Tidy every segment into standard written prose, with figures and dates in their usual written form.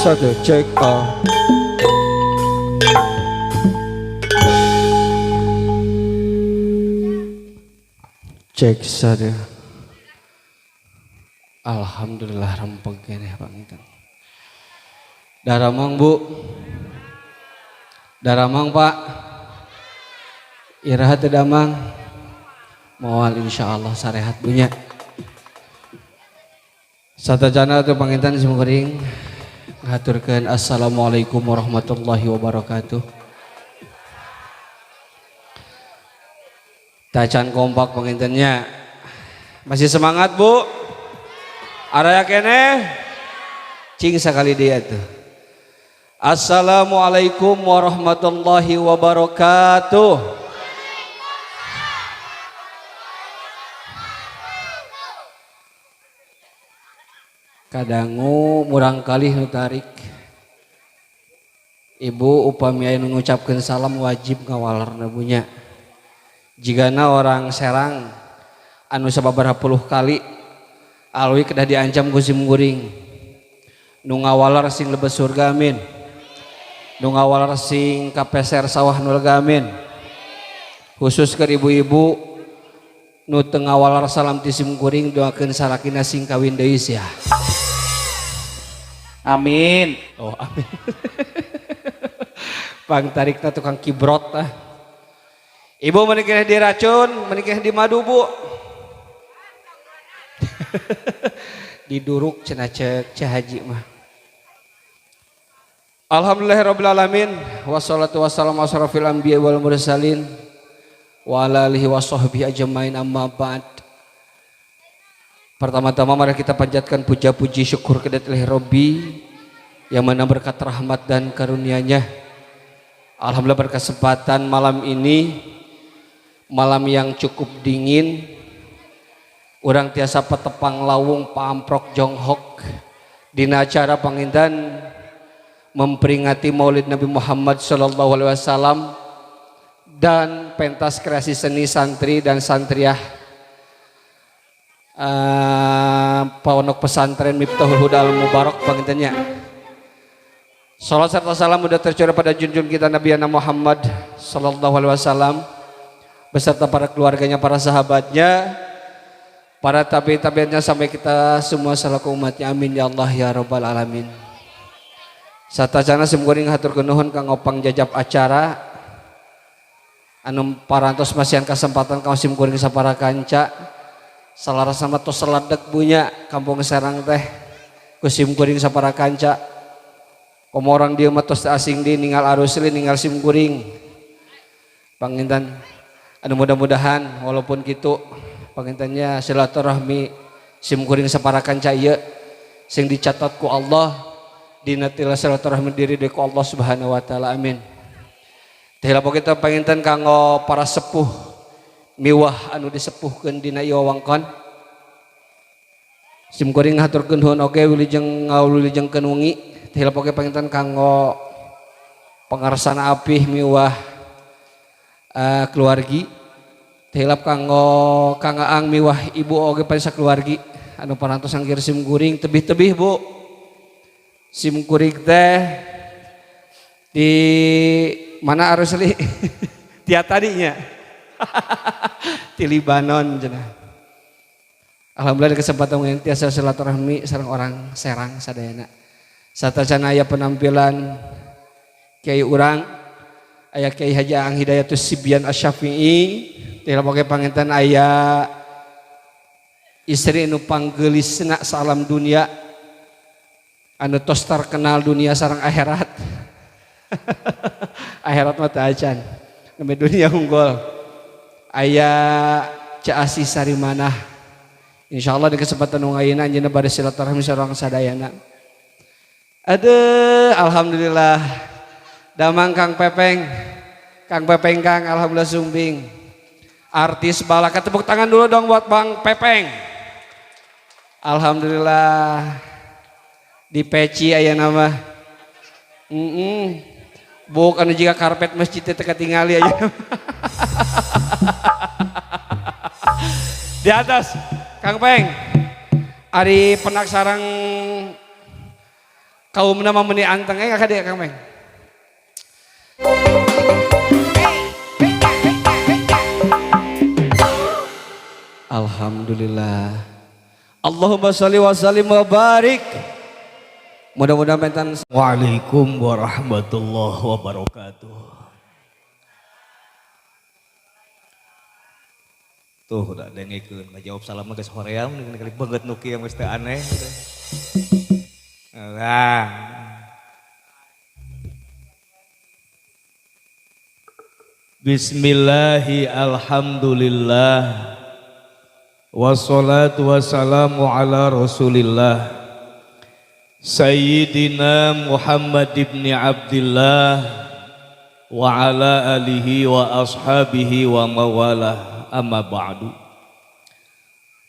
Satu, cek A. Cek satu. Alhamdulillah rempeg keneh panginten. Daramang Bu. Daramang Pak. Iraha teu damang. Moal insyaallah sarehat bunya. Satacana teu panginten simkuring ngaturkeun assalamualaikum warahmatullahi wabarakatuh. Tacan kompak pangintennya. Masih semangat Bu? Araya keneh? Cing sakali dia tuh. Assalamualaikum warahmatullahi wabarakatuh. Kadangu murang kalih nu tarik. Ibu upami aya nu ngucapkeun salam wajib ngawalerna bunya. Jigana orang Serang anu sababaraha puluh kali alwi kedah diancam ku simkuring. Nu ngawaler sing lebet surga amin. Nu ngawaler sing kapeser sawah nu lega amin. Khusus keur ibu-ibu nu teu ngawaler salam ti simkuring doakeun salakina sing kawin deui sia. Amin. Oh amin. Pang tarikna tukang kibrot tah. Ibu menikah di racun, menikah di madu bu. Diduruk cenah cek Ceu Haji mah. Alhamdulillahirabbil alamin wassalatu wassalamu ala asyrafil anbiya wal mursalin wa ala alihi washabbihi ajmain amma ba'd. Pertama-tama mari kita panjatkan puja-puji syukur kepada Rabbi yang mana berkat rahmat dan karunia-Nya. Alhamdulillah berkesempatan malam ini, malam yang cukup dingin, urang tiasa petepang lawung pamprok jonghok dina acara panginten memperingati Maulid Nabi Muhammad sallallahu alaihi wasallam dan pentas kreasi seni santri dan santriah Pondok Pesantren Miftahul Huda Al Mubarak pangintennya. Salam serta salam sudah tercurah pada junjung kita Nabi Muhammad sallallahu alaihi wasallam beserta para keluarganya, para sahabatnya, para tabi tabiannya sampai kita semua selaku umatnya. Amin ya Allah ya rabbal alamin. Satacana simkuring hatur nuhun kang opang jajap acara anu parantos masihan kesempatan ka simkuring sapara kanca salaras sama tos seladek bunya kampung Serang teh ku simkuring sapara kanca. Komo orang dieu mah tos asing di ninggal arusli ninggal simkuring. Panginten anu mudah-mudahan walaupun kitu pangintennya silaturahmi simkuring sapara kanca ieu sing dicatat ku Allah dina tila silaturahmi diri deui ku Allah Subhanahu wa taala amin. Teh kita panginten kanggo para sepuh miwah anu disepuhkeun dina ieu wewengkon. Simkuring haturkeun nuhun oge wilujeng ngawilujengkeun wengi. Teh oge panginten kanggo pangarsana apih miwah keluargi. Teh kanggo Kang Aang miwah ibu oge pan sakeluargi anu parantos anggir simkuring tebih-tebih Bu. Simkuring teh di mana arusli? Tia tadinya. Di Libanon cenah. Alhamdulillah di kesempatan yang tiasa silaturahmi sareng orang Serang sadayana. Satacana aya penampilan kiai urang aya Kiai Haji Aang Hidayatus Sibyan Asy-Syafi'i, teh oge panginten aya istri nu panggeulisna salam dunia anu tos terkenal dunia sareng akhirat. Akhirat mah teu acan. Nembe dunia unggul. Aya Ceu Asih Sarimanah. Insyaallah di kesempatan nu ayeuna anjeunna bade silaturahmi sareng sadayana. Aduh, alhamdulillah. Damang Kang Pepeng. Kang Pepeng Kang, alhamdulillah sumping. Artis balaka, tepuk tangan dulu dong buat Bang Pepeng. Alhamdulillah. Di peci aya nama. Buk anu jiga karpet masjid teh teu katingali aja. Di atas Kang Peng. Ari penak sarang Kaumna mah meuni anteng ka dieu Kang Meng. Alhamdulillah. Allahumma sholli wa sallim wa barik. Mudah-mudahan mentan. Waalaikum warahmatullahi wabarakatuh. Tuh udah dengekeun ngajawab salam geus hoream kali banget nu kieu geus teu aneh. Nah. Bismillahi alhamdulillah. Wassalatu wassalamu ala rasulillah Sayyidina Muhammad ibn Abdillah wa ala alihi wa ashabihi wa mawalah amma ba'du.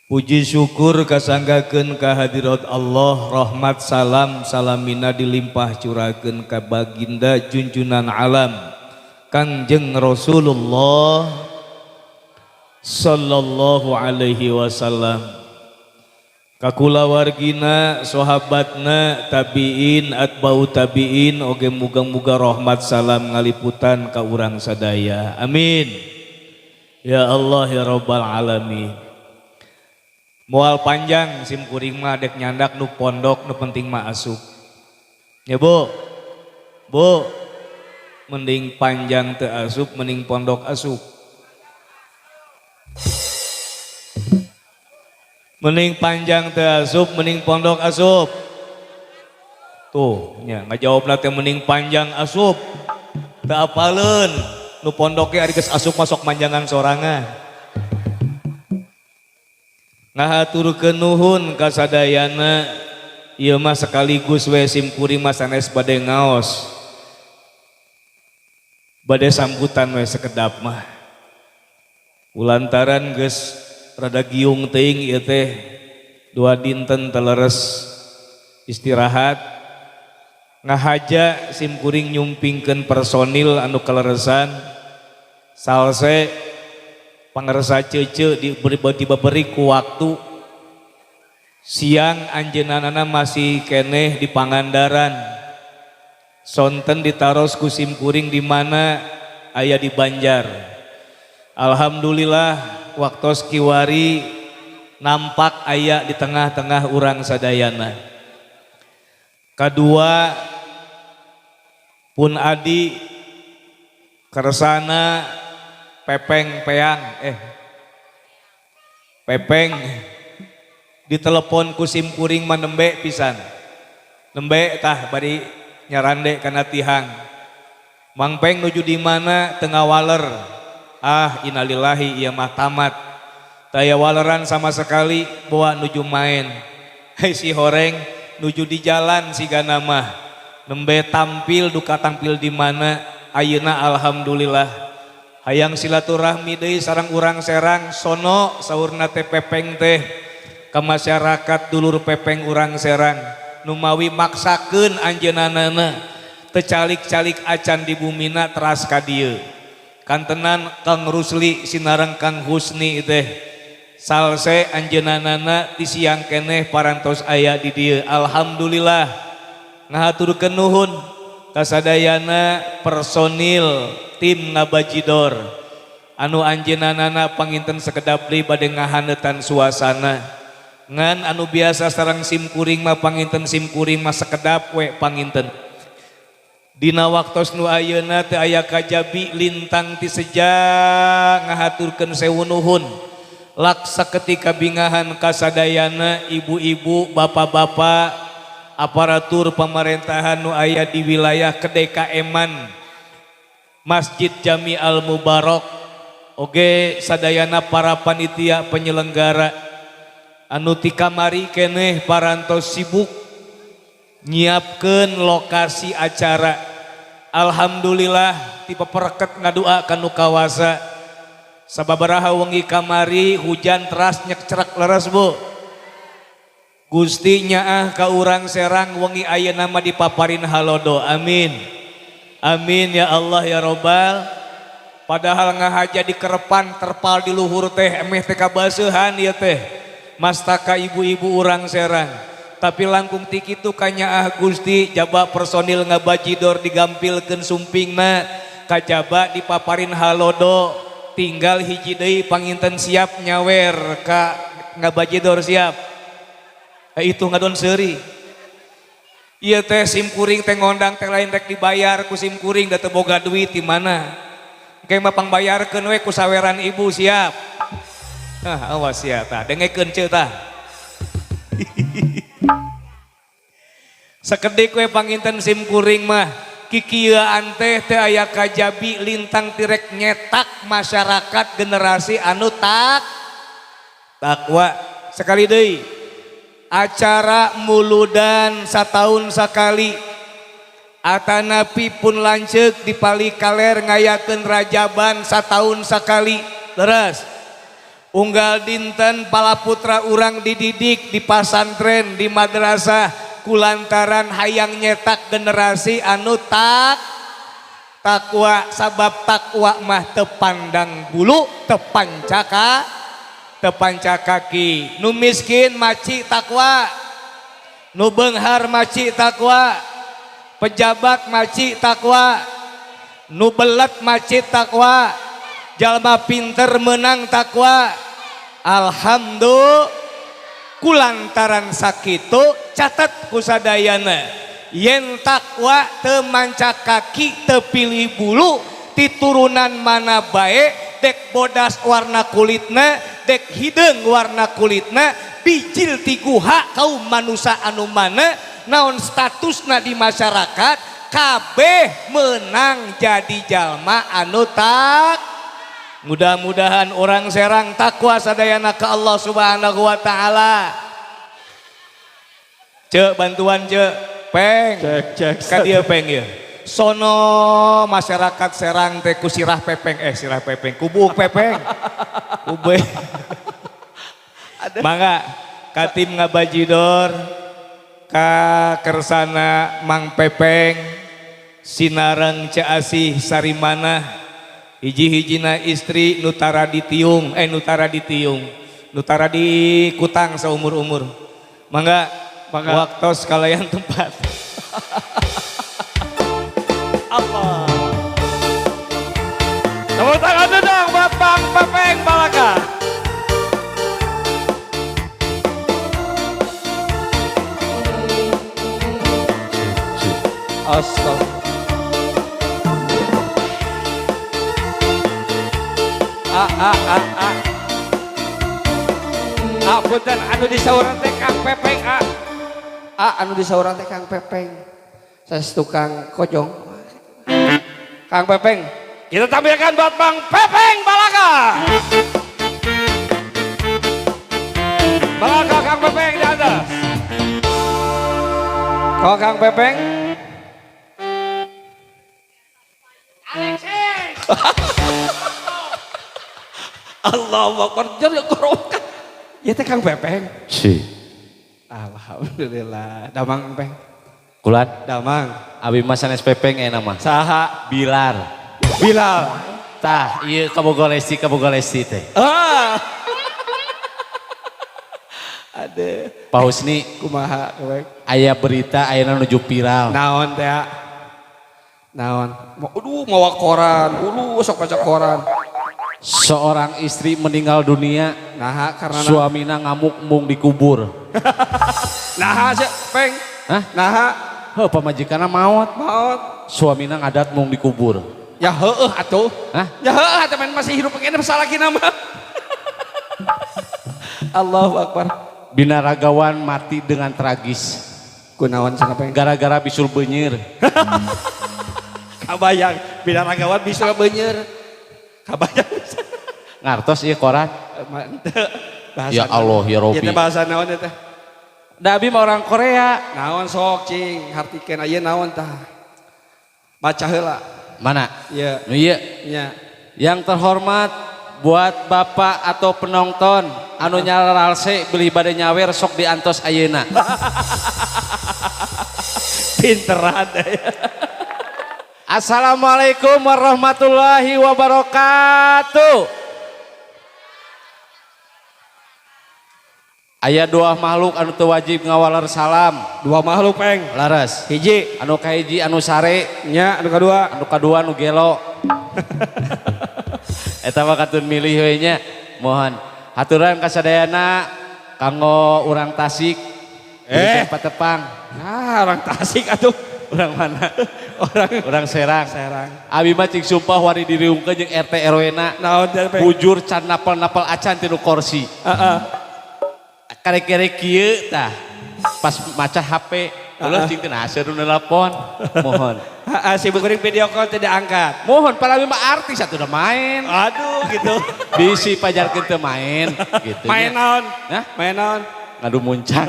Puji syukur kasanggakeun ka hadirat Allah, rahmat salam salamina dilimpah curakeun ka baginda junjunan alam Kangjeng Rasulullah sallallahu alaihi wasallam, kakulawargina, sahabatna, tabiin, atba'u tabiin, oge muga-muga rahmat salam ngaliputan ka urang sadaya. Amin ya Allah ya rabbal alamin. Moal panjang sim kuring mah dek nyandak nu pondok nu penting mah asup. Ya Bu, Bu, mending panjang teu asup mending pondok asup. Mending panjang teu asup mending pondok asup. Tuh nya ngajawabna teh mending panjang asup. Teu apaleun nu pondok ge ari geus asup masuk manjangan sorangan. Ngahaturkeun nuhun ka sadayana ieu mah sekaligus we sim kuring mah sanes bade ngaos. Bade sambutan we sekedap mah. Ulantaran geus rada giung teuing ieu teh dua dinten teleres istirahat ngahaja sim kuring nyumpingkeun personil anu kaleresan salse pangersa cece diberi ku waktu siang anjeunana masih keneh di Pangandaran sonten ditaros ku sim kuring di mana aya di Banjar. Alhamdulillah waktos kiwari nampak aya di tengah-tengah urang sadayana. Kadua pun adi kersana pepeng peang pepeng ditelepon ku sim kuring mah nembe pisan. Nembe tah bari nyarande kana tihang. Mang Peng nuju di mana tengah waler. Ah innalillahi ieu mah tamat. Taya waleran sama sekali bawa nuju main. Hei si horeng nuju di jalan sigana mah. Nembe tampil duka tampil di mana ayeuna alhamdulillah. Hayang silaturahmi deui sareng urang Serang sono saurna teh pepeng teh ka masyarakat dulur pepeng urang Serang numawi maksakeun anjeunana teu calik-calik acan di bumina teras ka dieu. Kantenan Kang Rusli sinareng Kang Husni teh salse anjeunana ti siang keneh parantos aya di dieu. Alhamdulillah ngahaturkeun nuhun kasadayana personil tim Ngabajidor anu anjeunana panginten sekedap deui bade ngahaneutan suasana ngan anu biasa sareng sim kuring mah panginten sim kuring mah sekedap we panginten. Dina waktos nu ayeuna teu aya kajabi lintang ti seja ngahaturkeun sewu nuhun laksa ketika bingahan kasadayana ibu-ibu bapak-bapak aparatur pemerintahan nu aya di wilayah KDKM-an Masjid Jami Al Mubarok oge sadayana para panitia penyelenggara anu ti kamari keneh parantos sibuk nyiapkeun lokasi acara. Alhamdulillah ti pepereket ngadua ka nu kawasa sababaraha wengi kamari hujan teras nyekcerak leres Bu. Gusti nyaah ka urang Serang wengi ayeuna mah dipaparin halodo. Amin. Amin ya Allah ya Robbal. Padahal ngahaja di kerepan terpal di luhur teh emeh teh kabaseuhan ieu teh. Mastaka ibu-ibu urang Serang. Tapi langkung ti kitu kanyaah Gusti jaba personil ngabajidor digampilkeun sumpingna kajaba dipaparin halodo tinggal hiji deui panginten siap nyawer ka ngabajidor siap. Itu ngadon seuri. Ieu teh simkuring teh ngondang teh lain rek dibayar ku simkuring da teu boga duit di mana. Engke mah pangbayarkeun we ku saweran ibu siap. Ah awas ya tah dengekeun ceu tah. Sakedik we panginten simkuring mah kikieuan teh teu aya kajabi lintang tirek nyetak masyarakat generasi anu tak takwa. Sekali deui acara muludan sataun sakali atanapi pun lanceuk di pali kaler ngayakeun rajaban sataun sakali leres unggal dinten palaputra urang dididik di pasantren di madrasah kulantaran hayang nyetak generasi anu tak takwa sabab takwa mah tepandang bulu tepancaka tepanca kaki. Nu miskin maci takwa, nu beunghar maci takwa, pejabat maci takwa, nu belet maci takwa, jalma pinter menang takwa. Alhamdulillah kulantaran sakitu catat kusadayana yen takwa teu manca kaki teu pilih bulu titurunan mana bae dek bodas warna kulitna dek hideung warna kulitna bijil ti guha kaum manusia anu mana naon statusna di masyarakat kabeh menang jadi jalma anu tak. Mudah-mudahan orang Serang takwa sadayana ke Allah Subhanahu wa taala. Cek bantuan cek peng. Cek cek. Ka dieu peng ieu. Sono masyarakat Serang teh ku sirah pepeng sirah pepeng kubuk pepeng. Ube. Mangga ka tim ngabajidor ka kersana Mang Pepeng sinareng Ceu Asih Sarimanah hiji-hijina istri nutara ditiung nutara ditiung nutara di kutang seumur-umur. Mangga, mangga waktos kalayan tempat. Allah. Tepuk tangan dong buat Bang Pepeng Balaka. Astaga. A a a a. A punten anu disauran teh Kang Pepeng a. A anu disauran teh Kang Pepeng. Saya tukang kojong. Kang Pepeng, kita tampilkan buat Bang Pepeng Balaka. Balaka Kang Pepeng di atas. Kau Kang Pepeng? Alexis. Allahu Akbar, jadi korokan. Ya teh Kang Pepeng. Si. Alhamdulillah. Damang Peng. Kulan. Damang. Abi mah sanes Pepeng aya nama. Saha? Bilar. Bilal. Tah, ieu kaboga lesti teh. Ah. Ade. Pak Husni kumaha kewek? Aya berita ayeuna nuju viral. Naon teh? Naon? Aduh mawa koran, ulu sok baca koran. Seorang istri meninggal dunia, nah, karena suamina ngamuk mung dikubur. Nah, Peng. Hah? Nah, heuh pamajikanna maot. Maot. Suamina ngadat mung dikubur. Ya heueuh atuh. Hah? Ya heueuh atuh masih hidup kene salakina mah. Allahu Akbar. Binaragawan mati dengan tragis. Kunaon cenah Peng? Gara-gara bisul beunyer. Kabayang binaragawan bisul beunyer. Kabayang. Ngartos ieu koran. Bahasa ya Allah ya Robi. Ieu teh bahasa naon teh? Da abi mah orang Korea. Naon sok cing hartikeun ieu naon tah. Baca heula. Mana? Ieu. Nu ieu. Nya. Yang terhormat buat bapak atau penonton anu nyaralse beli bade nyawer sok diantos ayeuna. Pinteran ya. Assalamualaikum warahmatullahi wabarakatuh. Aya dua makhluk anu teu wajib ngawaler salam. Dua makhluk, Peng. Laras. Hiji. Anu kahiji anu sare, Nya, anu kadua. Anu kadua anu gelo. Eta mah katun milih we nya. Mohon haturan kasadayana kanggo urang Tasik. Eh. Patepang. Nah, orang Tasik atuh. Urang mana? Orang Urang Serang. Serang. Abi mah cing sumpah wari diriungkeun jeung RT RW na. Naon teh, Peng? Bujur can napel-napel acan tinu kursi. Heeh. Karek-karek kieu tah. Pas maca HP, ulah cing teh naseur nu nelpon. Mohon. Heeh, si kuring video call tidak angkat. Mohon para abi mah artis atuh udah main. Aduh gitu. Bisi pajarkeun teu main gitu. Main naon? Hah? Main naon? Ngadu muncang.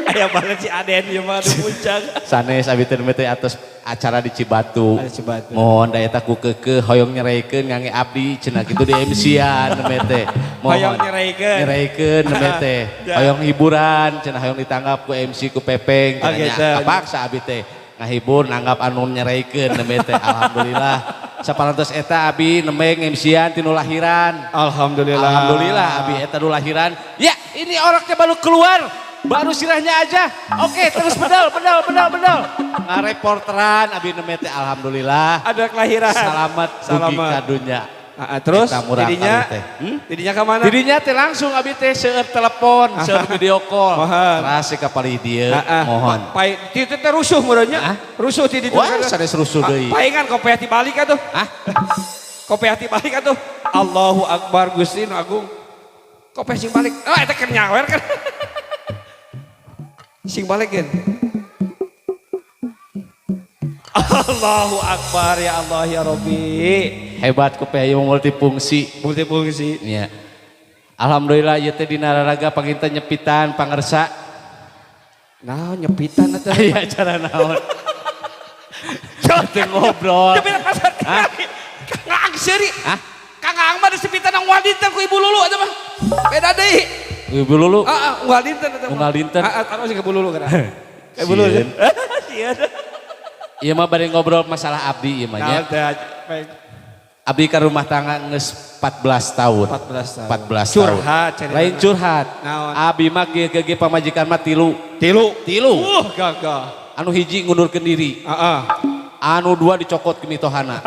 Aya banget si Aden ieu mah adu muncang. Sanes abi teh teh atas acara di Cibatu. Ada Cibatu. Mohon da eta ku keukeuh hoyong nyeraikeun ngange abdi cenah kitu di MC-an nembe teh. Mohon. Hoyong nyeraikeun. Nyeraikeun nembe teh. Ya. Hoyong hiburan cenah hoyong ditanggap ku MC ku Pepeng cenah Oh, nya. gitu. Kapaksa abi teh ngahibur nanggap anu nyeraikeun nembe teh. Alhamdulillah. Saparantos eta abi nembe nge-MC-an tinu lahiran. Alhamdulillah. Alhamdulillah abi eta nu lahiran. Ya, ini orangnya baru keluar. Baru sirahnya aja. Oke, terus bedal, bedal, bedal, bedal. Ngareporteran abi nembe teh alhamdulillah. Ada kelahiran. Selamat dugi Selamat. ka dunya. Ah, terus Eta murang tidinya kali teh. Hmm? Tidinya ke mana? Tidinya teh langsung abi teh seueur telepon, seueur video call. Mohon. Terus ka palih dieu, Ah, ah. mohon. Pai ti teh rusuh meureunnya. Hah? Rusuh ti ditu. Wah, sanes rusuh deui. Paingan kopiah tibalik atuh. Hah? Kopiah tibalik atuh. Allahu Akbar Gusti nu agung. Kopiah sing balik. Oh, eta keur nyawer kan. Sing balik kan. Allahu Akbar ya Allah ya Rabbi. Hebat kopiah ieu multifungsi. Multifungsi. Iya. Alhamdulillah ieu teh dina raraga panginten nyepitan pangersa. Nah, nyepitan atuh. Aya acara naon? Teu ngobrol. Nyepitan pasar. Hah? Kang Aang seuri. Hah? Kang Aang mah disepitan nang unggal dinten ku Ibu Lulu atuh mah. Beda deui. Ibu Lulu. Heeh, unggal dinten atuh mah. Unggal dinten. Heeh, taruh sih ke Bu Lulu kana. Ke Bu Lulu. Sieun. Sieun. Ieu mah bade ngobrol masalah abdi ieu mah nya. Naon teh, baik. Abdi ka rumah tangga geus 14 tahun. 14 tahun. 14 tahun. Curhat ceritana. Lain curhat. Naon? Abi mah ge ge pamajikan mah tilu. Tilu. Tilu. Gagah. Anu hiji ngundurkeun diri. Heeh. Anu dua dicokot ke mitohana.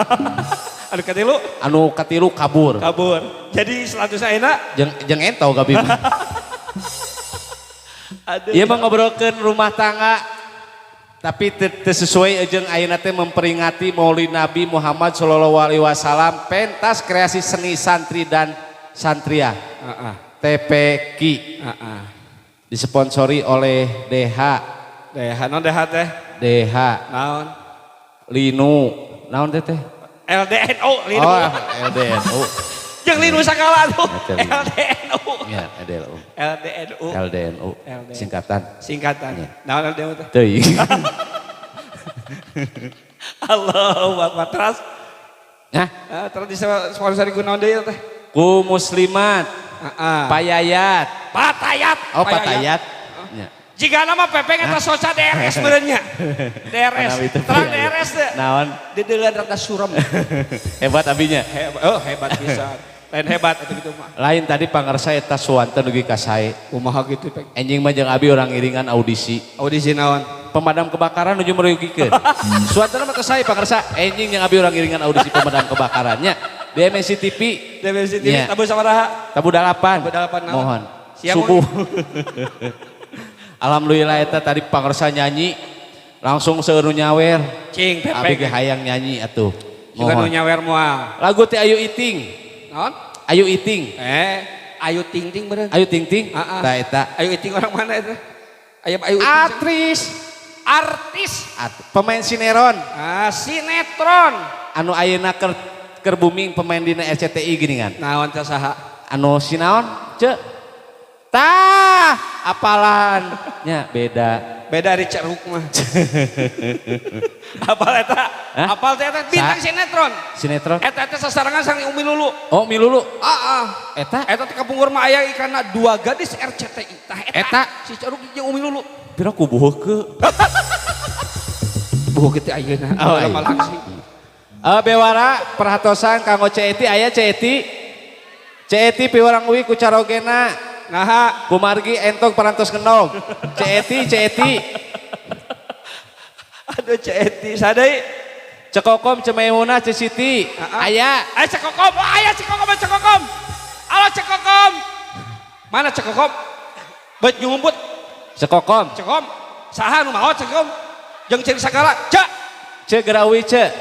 Anu katilu Anu katilu kabur. kabur. Jadi selanjutnya enak. Jeung jeung ento gabi mah. Aduh. Ieu mah ngobrolkeun rumah tangga tapi teu sesuai jeung ayeuna teh memperingati Maulid Nabi Muhammad sallallahu alaihi wasallam pentas kreasi seni santri dan santria. Heeh. TPQ Heeh. disponsori oleh DH. DH non DH teh. DH Naon? Linu naon teh teh? LDNU Linu. Oh, LDNU. Jeung Linu sakala tuh. Eta Linu. LDNU. Ya, LDNU. LDNU. LDNU. LDNU. Singkatan. Singkatan. Ya. Naon LDNU teh? Teuing. Allahu Akbar. Terus Nah, terus disponsori ku naon deui teh? Ku muslimat, Heeh. payayat. Patayat. Oh, patayat. Ya. Jika nama Pepeng eta soca DRS meureun nya. DRS. Manawi teu Terang payayat. DRS teh. Naon? Dedeuleun rada suram. Hebat abinya. Hebat, oh hebat bisa. Lain hebat atuh gitu mah. Lain tadi pangersa eta suwanten dugi ka sae. Kumaha gitu Peng. Enjing mah jeung abi orang iringan audisi. Audisi naon? Pemadam kebakaran nuju merugikeun. Suwanten mah teu sae pangersa enjing jeung abi orang iringan audisi pemadam kebakarannya. Di MNC TV. Di MNC TV Nya. tabuh sabaraha? Tabuh 8. Tabuh 8 naon? Mohon. Siap, Subuh. Alhamdulillah eta tadi pangersa nyanyi langsung seueur nu nyawer. Cing Abi Pepeng. ge hayang nyanyi atuh. Juga nu Mohon. nyawer moal. Lagu teh Ayu Iting. Naon? Ayu Iting. Ayu Ting Ting bener. Ayu Ting Ting. Ah, ah. Tah eta. Ayu Ting orang mana itu? Ayu Ayu Ting. Artis. Artis. Pemain sinetron. Ah, sinetron. Anu ayeuna keur booming pemain dina RCTI geuningan. Naon teh saha? Anu sinaon? Ceu. Tah, apalan. Nya beda. Beda dari Ceruk mah. Apal eta? Hah? Apal teh eta bintang Sa? sinetron. Sinetron. Eta eta sasarangan sareng Umi Lulu. Oh, Mi Lulu. Ah, ah. Eta? Eta teh kapungkur mah aya ikana dua gadis RCTI. Tah eta. Eta? Si Ceruk jeung Umi Lulu. Pira ku buheuh ke? Buheuh kitu ayeuna. Oh, iya. Langsing. Bewara perhatosan kanggo Ceu Eti aya Ceu Eti. Ceti piwarang uwi ku carogena. Naha kumargi entog parantos ngenog. Ceti Ceti. Aduh Ceti sadai. Cekokom Cemaimunah Cesiti. Aya. Aya Cekokom, oh, aya Cekokom, Cekokom. Halo Cekokom. Mana Cekokom? Bet nyumput. Cekokom. Cekokom. Saha nu maot Cekokom? Jeung ciri sagala. Cek. Cek gerawi cek.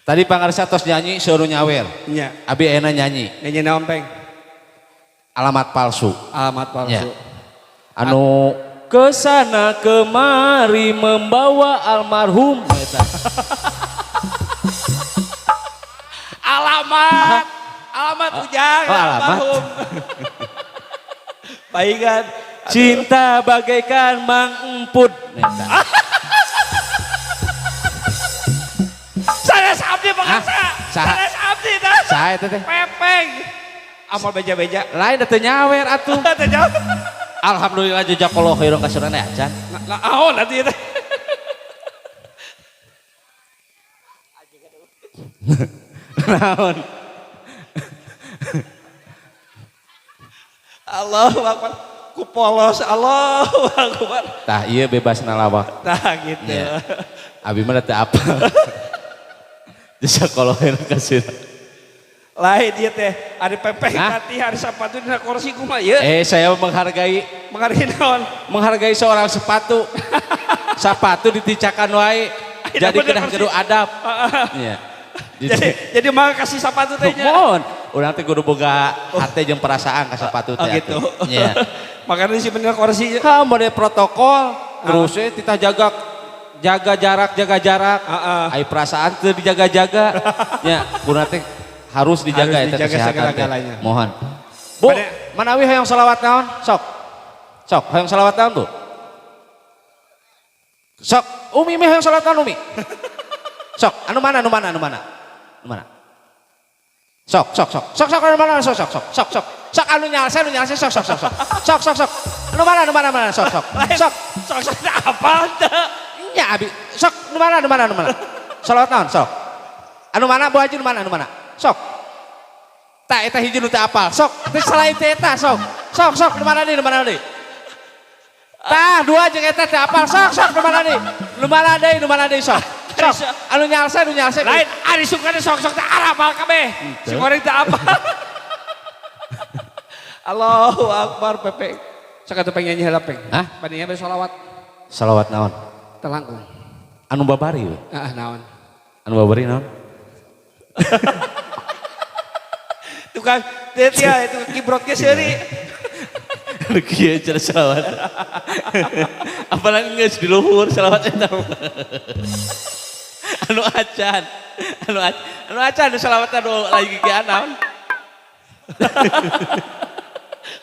Tadi pangarsa tos nyanyi seueur nyawer. Nya. Abi ayeuna nyanyi. Nyanyi naon peng? Alamat palsu. Alamat palsu. Ya. Anu kesana kemari membawa almarhum eta. Alamat. Alamat ujang oh, alamat. Almarhum. Baingan. Cinta bagaikan Mang Emput. Sanes abdi pangarsa. Sanes abdi tah. Saha eta teh? Pepeng. Amal beja-beja. Lain teu nyawer atuh. Teu nyawer. Alhamdulillah jazakallahu khairan kasurana acan. Nah, naon atuh ieu teh? Naon? Allahu Akbar. Ku polos Allahu Akbar. Tah ieu bebas nalawak. Tah gitu. Ya. Abi mah teu apa. Jazakallahu khairan katsira. Lain ieu teh, ari pepeng tati hari sapatu dina kursi kumaha ieu? Saya menghargai menghargai naon? Menghargai seorang sepatu. Sepatu diticakan wae jadi kedah kudu adab. Iya. Jadi mah kasih sepatu teh nya. Mohon, urang teh kudu boga hate jeung perasaan ka sepatu teh. Oh gitu. Iya. Makanya si bener kursi. Ha mode protokol, terus we titah jaga jarak, jaga jarak. Ai perasaan teu dijaga-jaga. Nya, kuna teh harus dijaga eta kesehatan teh. Mohon. Bu, manawi hoyong selawat naon? Sok. Sok, hoyong selawat naon, Bu? Sok, Umi mi hoyong selawat naon, Umi? Sok, anu mana, anu mana, anu mana? Anu mana? Sok, sok, sok. Sok, sok, anu mana, sok, sok, sok. Sok, sok. Sok anu nyalse, sok, sok, sok, sok. Sok, sok, sok. Anu mana, anu mana, mana, sok, sok. Sok, sok, sok apa teh? Nya abi, sok nu mana, nu mana, nu mana. Salawat naon, sok. Anu mana Bu Haji, nu mana, nu mana. Sok. Tah eta hiji nu teu apal. Sok, teu selain teh eta sok. Sok, sok nu mana deui, nu mana deui. Tah dua jeung eta teu apal. Sok, sok nu mana deui. Nu mana deui, nu mana deui sok. Sok, anu nyalse, nu nyalse. Lain ari sukana sok-sok teh arapal kabeh. Si goreng teu apal. Allahu Akbar Pepeng. Sok atuh pengen nyanyi heula Peng. Hah? Bandingnya be salawat. Salawat naon? Telangkung. Anu babari we. Heeh, naon? Anu babari naon? Tukang teh dia itu kibrot ge seuri. Anu kieu cara salawat. Apalagi geus di luhur salawat eta. Anu acan. Anu acan salawat anu lagi kieu naon?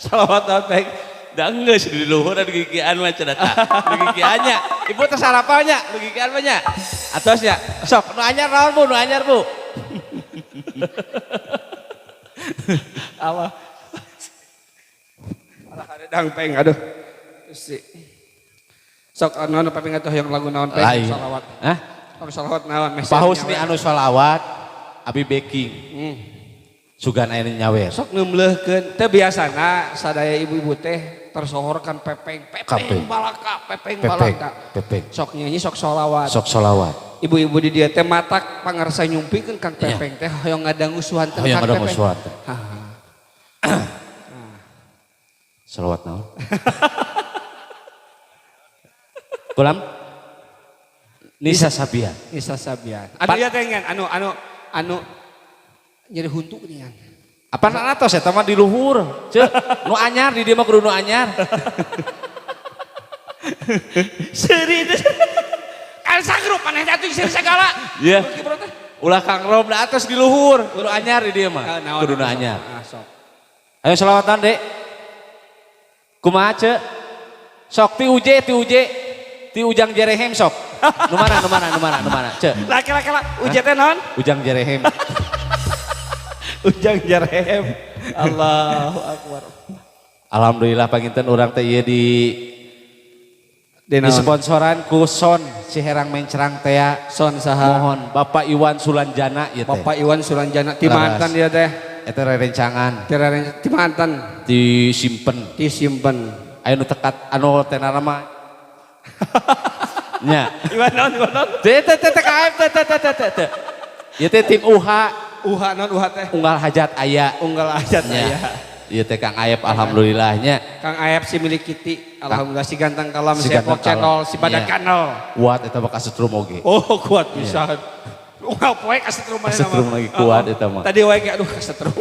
Salawat naon Peng? Da geus di luhur anu gigian mah cenah tah. Nu gigian nya. Ibu teh sarapal nya, nu gigian mah nya. Atos nya. Sok nu anyar naon Bu, nu anyar Bu. Allah. Alah hareudang Peng aduh. Si. Sok anu anu Peng atuh hoyong lagu naon Peng salawat. Hah? Sok salawat naon meh. Pahusni anu salawat abi backing. Sugan aya nyawer. Sok ngeumleuhkeun teu biasana sadaya ibu-ibu teh tersohorkan pepeng, pepeng balaka, pepeng balaka. Pepeng. Sok nyanyi sok solawat. Sok solawat. Ibu-ibu di dieu teh matak pangarsa nyumpikeun Kang Pepeng teh hoyong ngadangu suanten Kang Pepeng. Solawat naon? Kulam Nisa Sabian. Nisa Sabian. Anu ieu teh ngan anu nyeri huntu geuningan. Apa atos eta mah di luhur. Ceuk, nu anyar di dieu mah kudu nu anyar. Seuri teh. Kan sangrup maneh teh atuh seuri sagala. Iya. Ulah Kang Rom da atos di luhur, kudu anyar di dieu mah. Kudu nu anyar. Ayo selawatan, Dek. Kumaha ceuk? Sok ti uje, ti uje. Ti Ujang Jerehem sok. Nu mana, nu mana, nu mana, nu mana. Ceuk. Laki-laki lah, uje teh naon? Ujang Jerehem. Ujang Jerehem. Allahu Akbar. Alhamdulillah panginten urang teh ieu di Disponsoran ku Son si Herang Mencrang tea. Son saha? Mohon Bapak Iwan Sulanjana ieu teh. Bapak Iwan Sulanjana ti mantan dia teh. Eta rerencangan. Ti mantan. Disimpen. Disimpen. Aya nu tekat anu tenara mah. Nya. Iwan naon Iwan naon? Teh teh teh KF teh teh teh teh teh. Ieu teh tim UH. UH naon UH teh? Unggal hajat aya. Unggal hajat aya. Ieu teh Kang Aep alhamdulillahnya. Kang Aep si milik Kitty, alhamdulillah si ganteng kalam, si epok channel, si badak kanal. Kuat eta mah kasetrum oge. Oh, kuat pisan. Unggal poe kasetrum mana. Kasetrum lagi kuat eta mah. Tadi wae aduh kasetrum.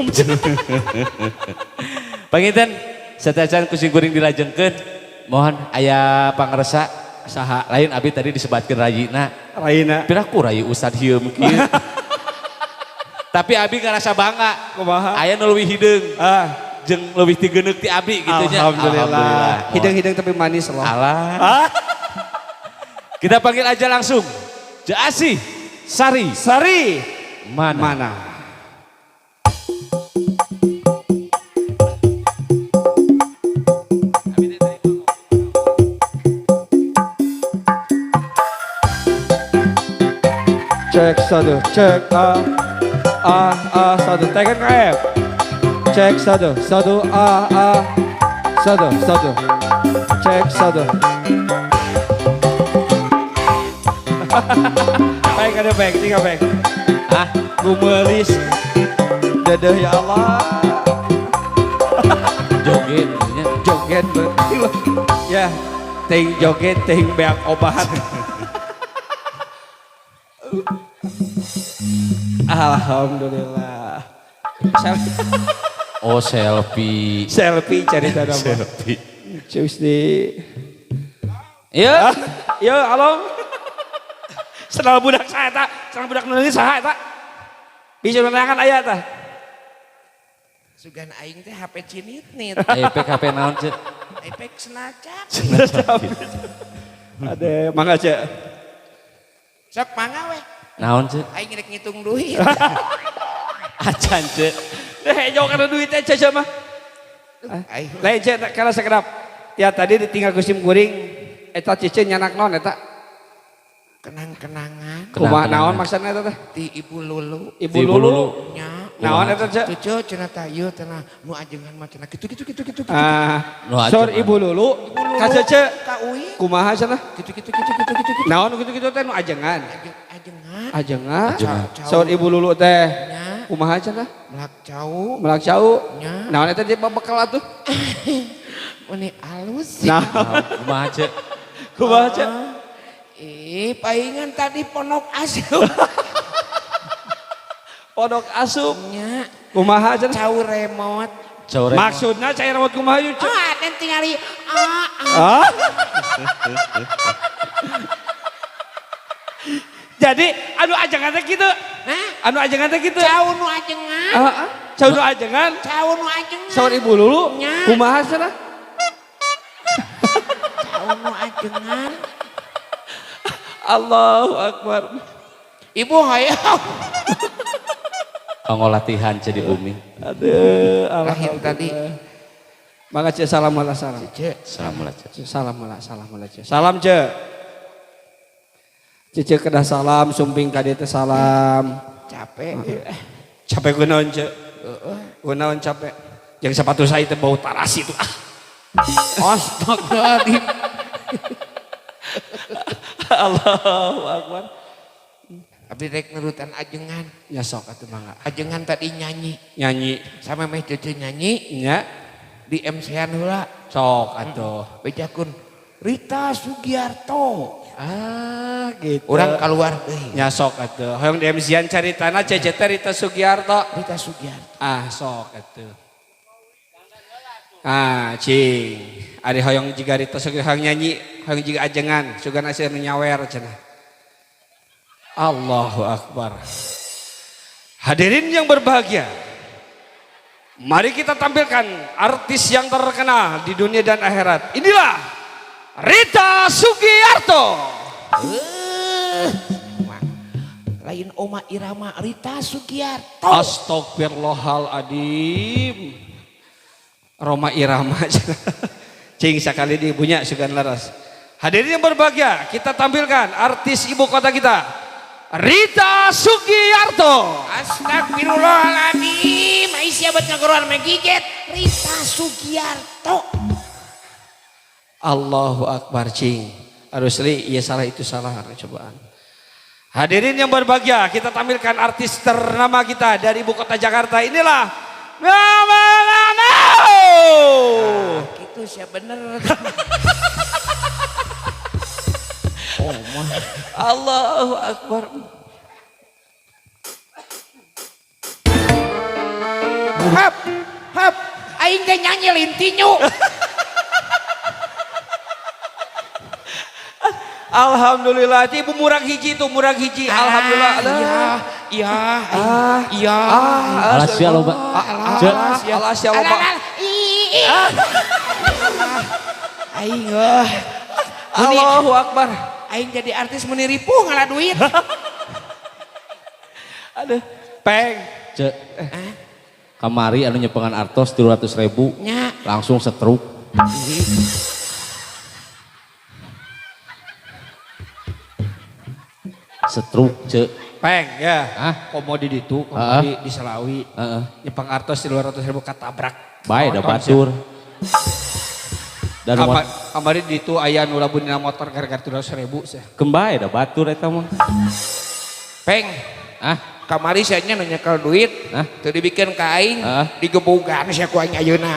Panginten satacan ku sing kuring dilajengkeun, mohon aya pangersa saha lain abi tadi disebatkeun rayina. Rayina. Piraku rayi Ustad hieum kieu. Tapi abi ngarasa bangga. Kumaha? Aya nu leuwih hideung. Ah. Jeung leuwih tigeneuk ti abi gitu nya. Alhamdulillah. Hidung-hidung tapi manis loh. Alah. Ah. Kita panggil aja langsung. Jeasih Sari. Sari. Mana? Mana? Cek satu, cek A, A, satu. Tekan ke F. Cek satu, satu, A, A, satu, satu. Cek satu. Baik ada baik, tinggal baik. Ah, gumelis. Dadah ya Allah. Joget, joget berarti. Ya, ting joget, ting beak obat. Alhamdulillah. Oh selfie. Selfie cari tanda. Selfie. Cus di. Iya. Iya, halo. Senal budak saya tak, senal budak nulis saya tak. Bisa menanyakan ayah tak. Sugan aing teh HP cinit-nit. Ipek HP naon cek? Ipek senacap. Ade, mangga cek. Sok mangga weh. Naon cek? Aing rek ngitung duit. Acan cek. Deh, jauh karena duitnya cek mah. Lain cek karena sekedap. Ya tadi ditinggal kusim kuring. Eta cece nyanak naon eta? Kenang-kenangan. Kumaha naon maksudna eta teh? Ti Ibu Lulu. Ibu Lulu. Nya. Naon eta cek? Cucu cenah tah ieu cenah nu ajengan mah cenah kitu kitu kitu kitu. Ah, sor Ibu Lulu ka cece. Ka uing. Kumaha cenah? Kitu kitu kitu kitu kitu. Naon kitu kitu teh nu ajengan? Ajengan. Ajengan. Sor Ibu Lulu teh. Kumaha cenah? Melak cau. Melak cau. Nya. Naon eta dia bekal atuh? Meni alus. Nah, kumaha cek? Kumaha cek? Ih, palingan tadi ponok asup. Ponok asup. Nya. Kumaha cenah? Cau remote. Cau remote. Maksudna cai remote kumaha yeuh cek? Ah, dan tingali ah. Ah. Jadi anu ajengan teh kitu. Hah? Anu ajengan teh kitu. Cau nu ajengan. Heeh. Cau nu ajengan. Cau nu ajengan. Saur Ibu Lulu. Kumaha cenah? Cau nu ajengan. Allahu Akbar. Ibu hayang. Kanggo latihan cek di bumi. Aduh, lahir tadi. Mangga cek salam wala salam. Cek. Salam wala cek. Salam wala salam wala cek. Salam cek. Cece kedah salam, sumping ka dieu teh salam. Capek. Capek kunaon cek? Heeh. Kunaon capek? Jeung sepatu saya teh bau tarasi tuh ah. Astagfirullahaladzim. Allahu Akbar. Abdi rek nurutan ajengan. Ya sok atuh mangga. Ajengan tadi nyanyi. Nyanyi. Sama meh cece nyanyi. Nya. Di MC-an heula. Sok atuh. Bejakun Rita Sugiarto. Ah gitu. Orang keluar deui. Nya sok atuh. Hoyong di MC-an caritana cece teh Rita Sugiarto. Rita Sugiarto. Ah sok atuh. Ah cing. Ari hoyong jiga Rita Sugiarto hoyong nyanyi, hoyong jiga ajengan, sugan asih nu nyawer cenah. Allahu Akbar. Hadirin yang berbahagia, mari kita tampilkan artis yang terkenal di dunia dan akhirat. Inilah Rita Sugiarto. Lain Oma Irama, Rita Sugiarto. Astagfirullahaladzim. Roma Irama. Cing sakali di ibunya sugan laras. Hadirin yang berbahagia, kita tampilkan artis ibu kota kita, Rita Sugiarto. Astagfirullahaladzim. Aisyah buat ngagoroan megiget. Rita Sugiarto. Allahu Akbar cing. Harus li, iya salah itu salah cobaan. Hadirin yang berbahagia, kita tampilkan artis ternama kita dari ibu kota Jakarta. Inilah Mama. Nah, gitu sih bener. Oh, mah. Allahu Akbar. Hap, hap. Aing teh nyanyi lintinyu. Alhamdulillah, ibu murang hiji tuh, murang hiji. Alhamdulillah. Iya, iya, iya. Alas ya loba. Alas ya loba. Aing Allahu Akbar. Aing jadi artis meni ripuh ngalah duit. Aduh, peng. Cek. Kamari anu nyepengan artos 300.000. Nya. Langsung setruk. Setruk cek. Peng ya. Hah? Komodi ditu, komodi di Selawi. Heeh. Nyepeng artos 300.000 katabrak. Bae da batur. Dan kamari ditu aya nu labun dina motor gara-gara 300.000 sih. Kembae da batur eta mah. Peng. Ah, kamari sia nya nu nyekel duit. Hah? Teu dibikeun ka aing, Hah? Digebugan sia ku aing ayeuna.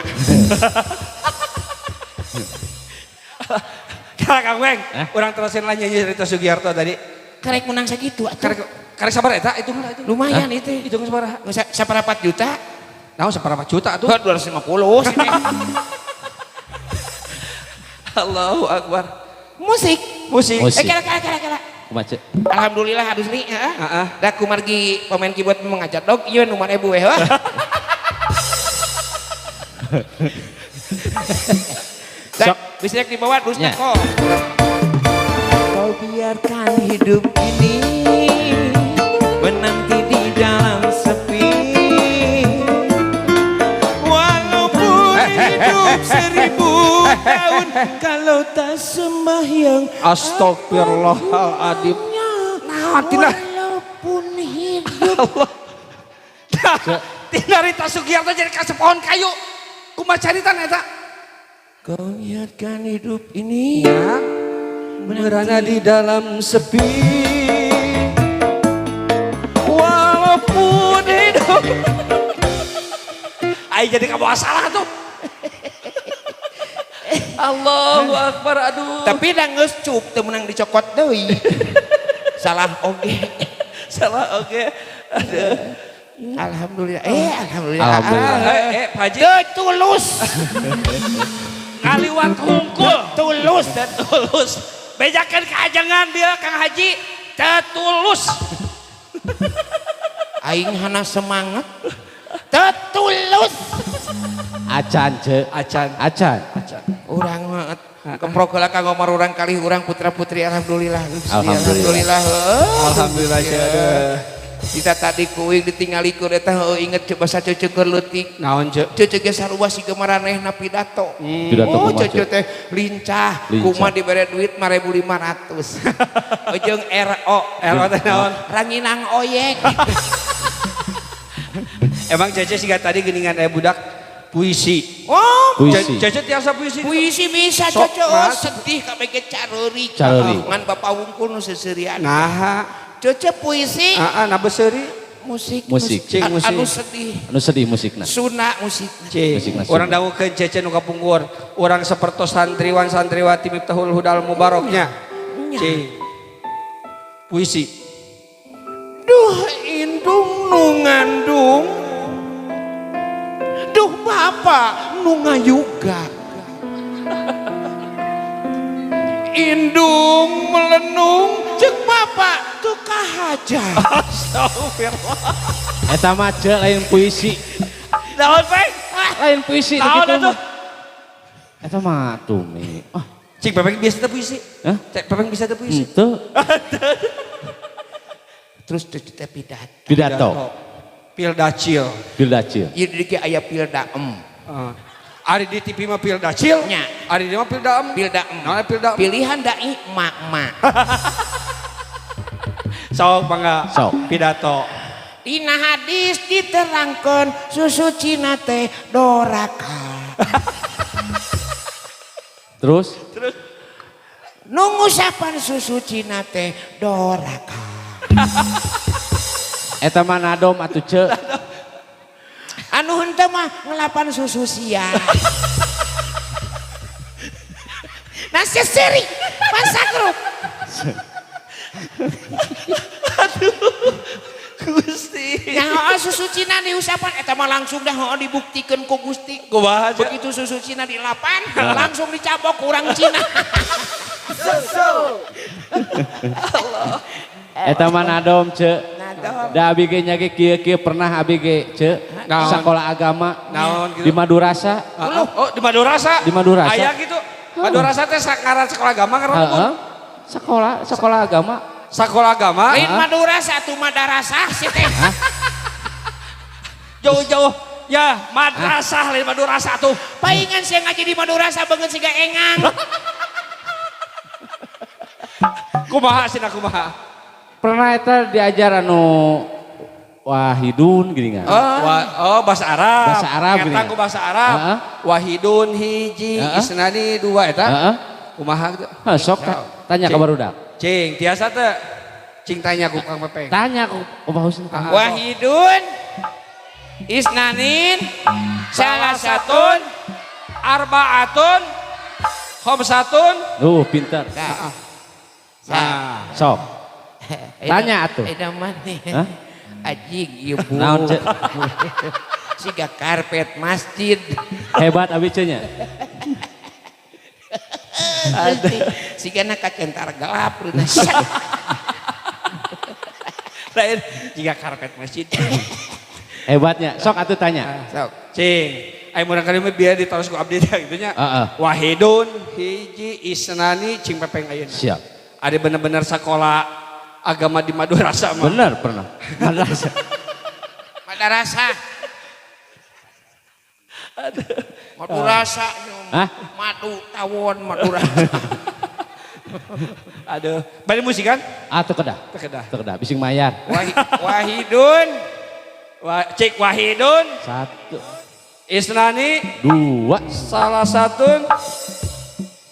Kala Kang Weng, Hah? urang terusin lah nyanyi Rita Sugiarto tadi. Karek menang sakitu atuh. Karek sabar eta itu lah itu. Lumayan itu. Hitung sabaraha? 1,4 juta. Naon 1,4 juta atuh? 250 sih. Allahu Akbar. Musik. Musik. Musik. Kala kala kala kala. Kumaha cek? Alhamdulillah harus nih, heeh. Heeh. Da kumargi pemain keyboard mengajak dog ieu nu 5.000 we heuh. Sok. Bisa dibawa terus Nya. kok. Kau biarkan hidup ini menanti di dalam sepi. Walaupun hidup 1000 tahun kalau tak sembahyang. Astagfirullahaladzim. Nah, tina. Walaupun hidup. Allah. Tina Rita Sugiarto jadi kasep pohon kayu. Kumaha carita eta? Kau biarkan hidup ini Ya. Merana di dalam sepi. Walaupun hidup. Ayo jadi kamu salah tuh. Allahu Akbar aduh. Tapi da geus cup teu meunang dicokot deui. Salah oge. Salah oge. Aduh. Alhamdulillah. Alhamdulillah. Alhamdulillah. Pak Haji. Teu tulus. Ngaliwat hungkul. Tulus. Teu tulus. Bejakeun kaajengan dia Kang Haji. Teu tulus. Aing hana semangat. Teu tulus. Acan cek. Acan. Acan. Acan. Urang mah keprok heula ka ngomor urang kalih urang putra-putri alhamdulillah. Alhamdulillah. Alhamdulillah. Alhamdulillah cek. Kita tadi kuing ditingali ku eta heuh inget coba sacucu keur leutik. Naon cek? Cucu ge sarua siga maranehna pidato. Pidato Oh, kumaha, cucu teh lincah, Lincah. kumaha dibere duit 5.500. Ujung RO, RO teh naon? Ranginang oyek. Emang Cece siga tadi geuningan aya budak puisi. Oh, Puisi. Cece tiasa puisi. puisi bisa Sok, cucu. Oh, Mas. sedih kabeh ge careurik. Careurik. Ngan bapak wungkul nu seuseurian. Nah, Cucu puisi heeh, na beuseri. musik Musik. Cing, musik. Anu sedih. Anu sedih musikna. Sunda musik. Cing. Musik nasional. Urang dangukeun Cece nu kapungkur. Urang sapertos santriwan santriwati Miftahul Hudal Mubaroknya. Cing. Puisi. Duh indung nu ngandung. Duh bapak nu ngayuga. Indung melenung cek bapak tuh kahaja. Astagfirullah. Eta mah cek lain puisi. Naon peng? Lain puisi Naon kitu atuh? mah. Eta mah tumi. Ah, Cik Pepeng biasa teu puisi. Hah? Cek Pepeng bisa teu puisi. henteu. Terus cucu teh pidato. Pidato. Pildacil. Pildacil. Ieu di dieu aya pilda em. Heeh. Ari di TV mah pildacil. Nya. Ari di mah pildaem. Pildaem. Naon pildaem? Pilihan dai mak-mak. Sok mangga. Sok. Pidato. Dina hadis diterangkeun susu Cina teh doraka. Terus? Terus Nu ngusapan susu Cina teh doraka. Eta mah nadom atuh ce. Anu henteu mah ngelapan susu sia. Nah seseri pasakrup. Gusti. Nah heuh susu Cina diusapan eta mah langsung dah heuh dibuktikeun ku Gusti. Kumaha ce? Begitu susu Cina dilapan langsung dicabok kurang Cina. Eta mah nadom ce. Nadom. Da abi ge nya ge kieu-kieu pernah abi ge ce. Naon? Sakola agama. Naon gitu? Di Madurasa. Oh, di Madurasa. Di Madurasa. Aya gitu. Madurasa teh ngaran sekolah agama ngaran Heeh. Sekolah agama. Sekolah agama. Lain Madura satu madarasah sih teh. Jauh-jauh ya madrasah lain Madurasa tuh. Paingan sia ngaji di Madurasa beungeut siga engang. Kumaha sina kumaha? Pernah eta diajar anu Wahidun gini kan. Oh, bahasa Arab. Bahasa Arab Eta gini. ku bahasa Arab. Heeh. Wahidun hiji, Heeh. isnani dua eta. Heeh. Kumaha gitu. Heh, sok tanya ka barudak. Cing, tiasa teh. Cing tanya ku Kang Pepeng. Tanya ku Pak Husin. Wahidun isnanin salah satun arbaatun khamsatun. Duh, pintar. Nah, Sok. Tanya atuh. Eta mah nih. Hah? Ajig ieu bu. Naon ce? Siga karpet masjid. Hebat abi ce nya. Siga na kacentar gelap runa. Lain jika karpet masjid. Hebatnya. Sok atuh tanya. Sok. Cing, ayo murang kali mah biar ditaros ku abdi teh gitu nya. Heeh. Wahidun hiji isnani cing Pepeng ayeuna. Siap. Ada bener-bener sekolah agama di Madurasa mah. Bener pernah. Madrasah. Madarasah. Madurasa. Hah? Madu tawon Madura. Aduh, bari musik kan? Atuh kedah. Teu kedah. Teu kedah bising mayar. Wahidun. Cik Wahidun. 1. Isnani. 2. Salah satu.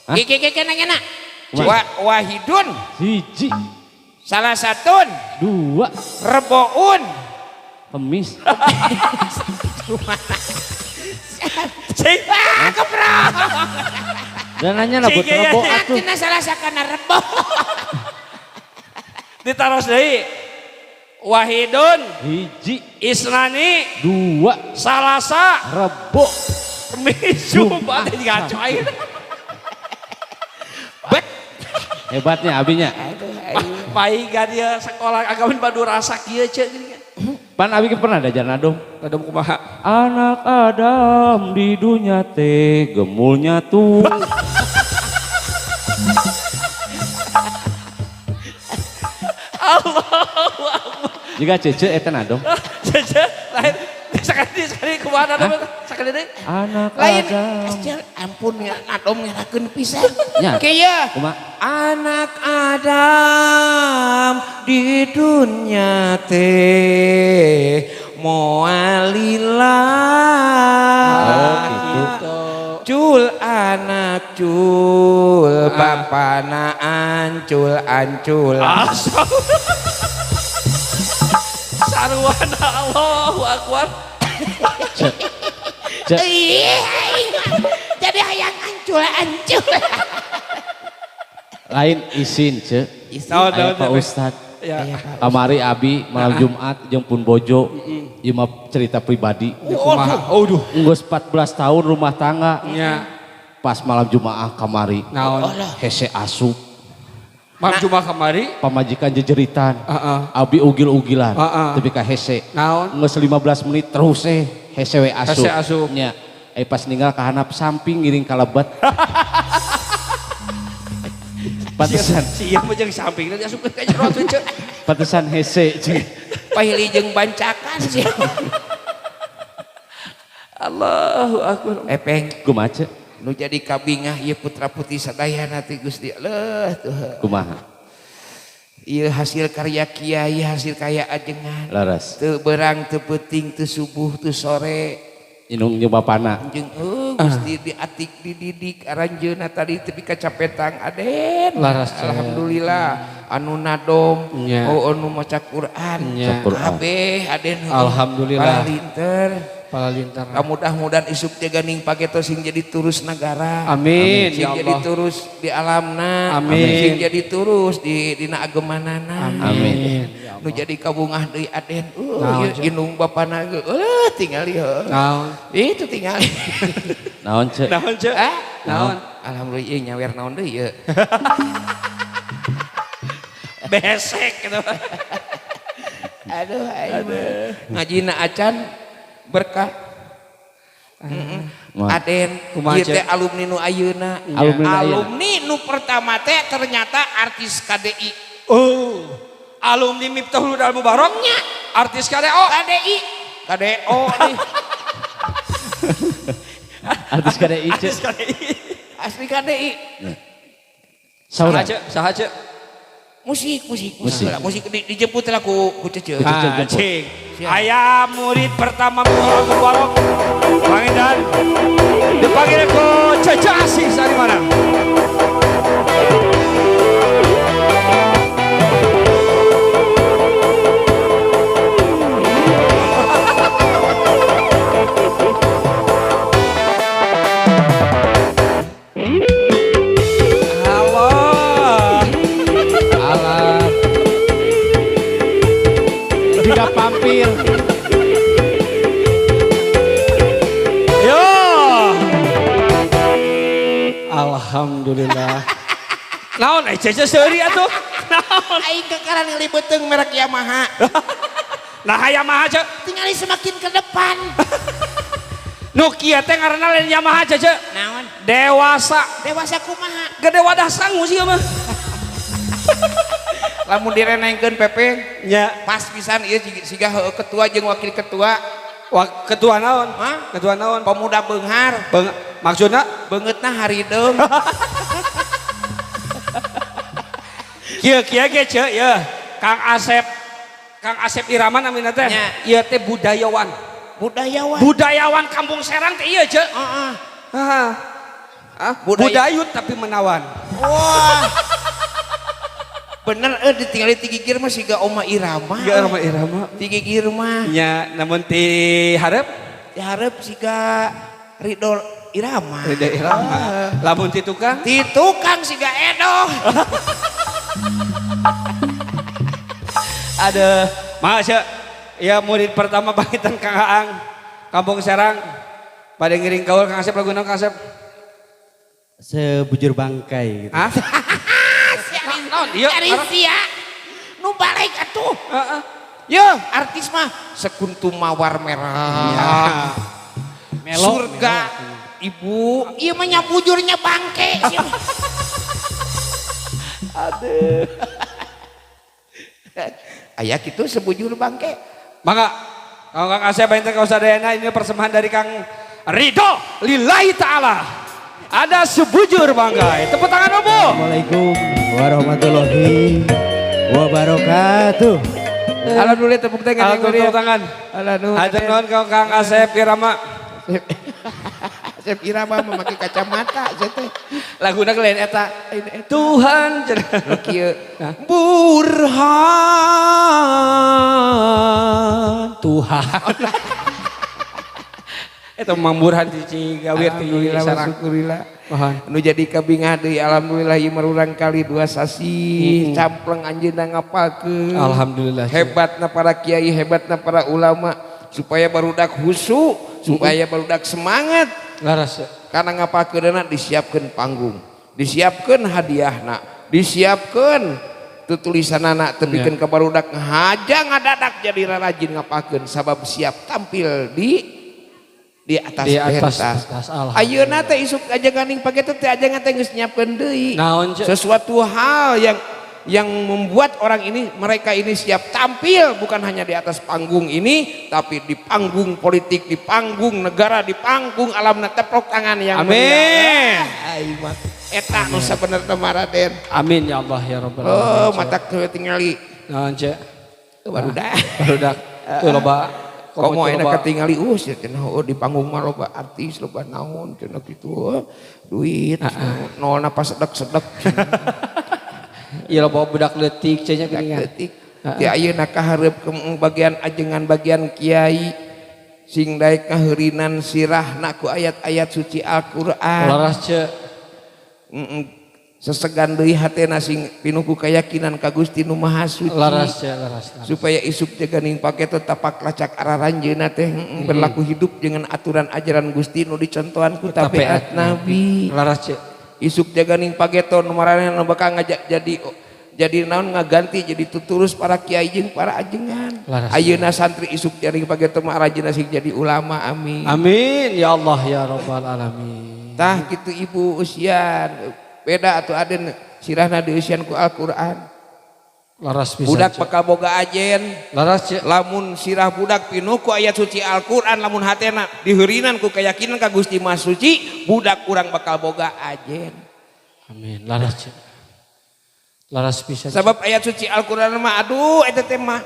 Hah? Iki iki nanya nak. Kumaha? Wahidun. 1. Salah satun. 2. Reboun. Kemis. Cik. Ah, keprok. Dan nanya lah buat Cik, iya, rebo iya. atuh. Tina salah sakana rebo. Ditaros deui. Wahidun. 1. Isnani. 2. Salasa. Rebo. Kemis. Jumat. Ngaco aing. Bet. Hebatnya abinya. Pahingan dia sekolah agama di Madurasa kieu ceuk gini kan. Pan abi ge pernah diajar nadom. Nadom kumaha? Anak Adam di dunia teh gemulnya tuh. Allahu Akbar. Jika cece eta nadom. Cece lain sekali kumaha nadom sekali deui. Anak Lain Adam. Asjal, ampun ya nadom ngerakeun pisan. Nya. Kieu. Kumaha? Anak Adam di dunia teh moalila. Oh, gitu. Cul anak cul, bapana ancul ancul. Sarwana Allahu Akbar. Cek. Ih, jadi hayang ancul ancul. Lain isin ce. Naon, Aya naon, Pak naon. Ustad. Ya. Kamari abi malam Jumat jeung pun bojo. Ieu mah cerita pribadi. Kumaha? Oh, duh. Geus 14 tahun rumah tangga. Nya. Pas malam Jumaah kamari. Naon? Hese asup. Malam Jumat kamari. Pamajikan jejeritan. Heeh. Abi ugil-ugilan. Heeh. Tapi ka hese. Naon? Geus 15 menit terus hese we asup. Hese asup. Nya. Pas ninggal ka handap samping ngiring ka lebet. Pantesan. Si ieu mah jeung sampingna diasupkeun ka jero atuh ceuk. Pantesan hese ceuk. Pahili jeung bancakan sih. Allahu akbar. Epeng Kumaha ce? Nu jadi kabingah ieu putra putri sadayana teh Gusti Allah tuh. Kumaha? Ieu hasil karya kiai, hasil karya ajengan. Laras. Teu berang, teu peuting, teu subuh, teu sore. Inung nyoba pana. Jeung Gusti diatik dididik aranjeunna tadi tepi ka capetang aden. Laras, Ceu. Alhamdulillah anu nadom, Nya. oh anu maca Quran. Nya. Quran. Kabeh aden. Alhamdulillah. Palinter. Palinter. Mudah-mudahan isuk jaganing pageto sing jadi turus negara. Amin Sing ya jadi Allah. turus di alamna. Amin. Sing jadi turus di dina agemanana. Amin. Ya Nu Allah. jadi kabungah deui aden. Naon, Ieu Ceu? indung bapana ge. Tingali heuh. Naon? Itu tingali. Naon ce? Naon ce? Ah, Naon? Alhamdulillah ieu nyawer naon deui ieu. Besek gitu. Aduh aing mah. Ngajina acan berkah. Mah. Aden, Kumaha, ieu teh Ceu? alumni nu ayeuna. Alumni nu ayeuna. Alumni nu pertama teh ternyata artis KDI. Oh, alumni Miftahul Huda Al Mubarok. Artis KDO. KDI. KDO nih. Artis KDI ce. Artis KDI. Asli KDI. Saura. Saha ce? Saha ce? Musik, musik, Musik. musik. Musik dijemput lah ku Cece. Ku Cece Ah, jemput. cing. Aya murid pertama Miftahul Mubarok. Pangeran dipanggil ku Cece Asih dari mana? Halo. Alah. Juga pampir. Yo. Alhamdulillah. Naon eh Cece seuri atuh. Naon? Aing kekaran ngeuli beuteung merek Yamaha. Nah Yamaha ce. Tingali semakin ke depan. Nu kieu teh ngaranna lain Yamaha Cece. Naon? Dewasa. Dewasa kumaha? Gede wadah sangu sih mah. Lamun direnengkeun Pepe, Nya. pas pisan ieu siga heueuh ketua jeung wakil ketua. Wah, ketua naon? Hah? Ketua naon? Pemuda Beunghar. Beng maksudna Beungeutna harideung. kieu kieu ge ce ya. Kang Asep Kang Asep Iraman namina teh. Nya. Ieu teh budayawan. Budayawan. Budayawan Kampung Serang teh ieu ce. Heeh. Ah. Ah, Budaya- budayut tapi menawan. Wah. Bener ditinggali ti gigir mah siga Oma Irama. Siga Oma Irama. Ti gigir mah. Nya namun ti hareup Dihareup siga Ridho Irama. Ridho Irama. Lamun ti tukang Ti tukang siga Edo. Ada Mas ya murid pertama bangitan Kang Aang Kampung Serang pada ngiring kaul Kang Asep lagu naon Kang Asep? Sebujur bangkai gitu. Hah? Naon ieu? Ari sia. Nu balik atuh. Heeh. Yo, artis mah sekuntum mawar merah. Melo, Surga ibu, ieu mah nya bujurnya bangke. sia mah. Aduh. Aya kitu sebujur bangke. Mangga. Kang Kang Asep banten ka sadayana ini persembahan dari Kang Ridho lillahi taala. Ada sebujur bangkai. Tepuk tangan Ibu. Assalamualaikum warahmatullahi wabarakatuh. Alhamdulillah tepuk tangan yang Alhamdulillah tepuk tangan. Alhamdulillah. Hatur nuhun Kang Kang Asep Irama. Asep Irama memakai kacamata saya teh. Laguna lain eta. Tuhan. Kieu. Burhan Tuhan. Eta Mang Burhan di Cigawir di Alhamdulillah Sarang. syukurillah. Mohon. Nu jadi kabingah deui alhamdulillah ieu marurang kali 2 sasi campleng anjeunna ngapalkeun. Alhamdulillah. Hebatna para kiai, hebatna para ulama supaya barudak khusyuk, supaya barudak semangat. Laras. Karena ngapalkeunna disiapkeun panggung, disiapkeun hadiahna, disiapkeun tutulisanana tepikeun ka barudak ngahaja ngadadak jadi rarajin ngapalkeun sabab siap tampil di atas Di atas pentas. pentas, alhamdulillah. Ayeuna teh isuk ajengan ning pageto teh ajengan teh geus nyiapkeun deui. Naon, Ceu? Sesuatu hal yang Yang membuat orang ini, mereka ini siap tampil bukan hanya di atas panggung ini, tapi di panggung politik, di panggung negara, di panggung alam. Tepuk tangan yang Amin. meriah. Eta nu sabenerna mah, Raden. Amin ya Allah ya Rabbal Oh, alamin. matak teu tingali. Naon, Cek? Barudak. Barudak. Tuh loba. Komo tuh enak loba. Ketingali sia cenah, oh, di panggung mah loba artis, loba naon cenah kitu, oh, duit nolna pas sedek-sedek. Iya, loba budak leutik cenah geuningan. Detik ti ayeuna kahareup ke bagian ajengan, bagian kiai sing daek ngaheurinan sirahna ku ayat-ayat suci Al-Qur'an. Laras, Cek. Sesegan deui hatena sing pinuh ku keyakinan ka Gusti Nu Maha Suci. Laras, Cek, laras. Laras. Supaya isuk jaganing paketo tapak lacak araranjeuna teh berlaku hidup dengan aturan ajaran Gusti nu dicontohan ku tabiat Nabi. Laras, Cek. Isuk jaganing pageto nu maranehna nu bakal ngajak jadi naon, ngaganti jadi tuturus para kiai jeung para ajengan. Laras. Ayeuna santri, isuk jaring pageto mah arajina sing jadi ulama, amin. Amin ya Allah ya Rabbal alamin. Tah kitu, Ibu, usian beda atuh, Aden, sirahna dieusian ku Al-Qur'an. Laras pisan. Budak Cek. bakal boga ajen. Laras, Cek. Lamun sirah budak pinuh ku ayat suci Al-Qur'an, lamun hatena diheurinan ku keyakinan ka Gusti Maha Suci, budak urang bakal boga ajen. Amin. Laras, Cek. Laras pisan. Cek. Sebab ayat suci Al-Qur'an mah, aduh, eta teh mah